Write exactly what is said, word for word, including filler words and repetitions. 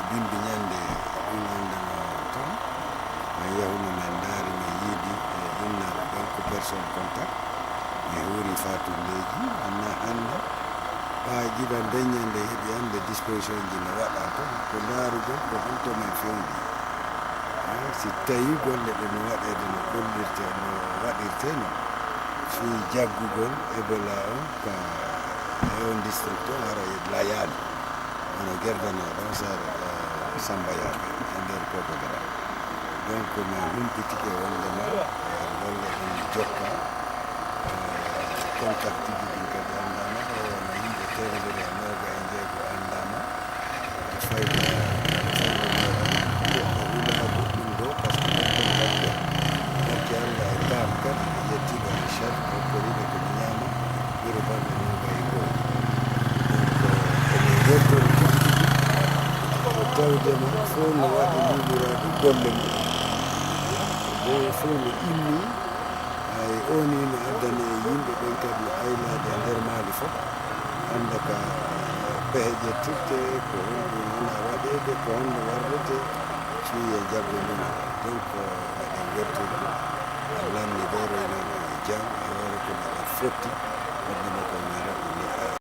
Bimbi ñande ɗum anndanoo toon, min yahuno min ndaari, min yiidi e innaaɓe ɓen ko personne contact. Mi huuri faatulleeji, anna hannde ɓaajiɗan nden ñande heɓi annde disposition ji no waɗaa toon, ko ndaarugol ko honto min fewndi. Eh, si tawii golle ɗe no waɗeede no gollirte, no waɗirtee no fii jaggugol Ebola on ka e on district on, hara e Layani. Wano gerdanooɗo Sar, eh, Samba Yaaɓe e nder Kokogra. Donc, mi humpitike wondema, eh, golle ɗen jokka, eh, contactiji ɗin kadi anndaama, ɗo wona yimɓe teemedere e nooga e njeego anndaama. Fayda, fayda, goɗɗo wulaago ɗum ɗo, parce que ɗon ɗon waɗde. Barke Allah e Paam kadi, e yettiiɓe e chef, hokkoriiɓe ko mi ñaama, wiro balɗe noon gayi goo. Donc, eɗen wertori tigi tigi, ko tawde mo fof no waɗi luuliraaɗo golle mum. Ɗo fof no immii, hay o ni no addani e yimɓe ɓen kadi no aylaade e nder Mali fof. Annda ka pehe ƴettirte, ko honɗum wona waɗeede, ko honno warrete, fii e jaggu ndunngu. Donc, eɗen wertori ɗum. Lanni ɗo roynono e jam, e hoore ko meɗen fotti, wonde mo ko mi raɓɓini, eh,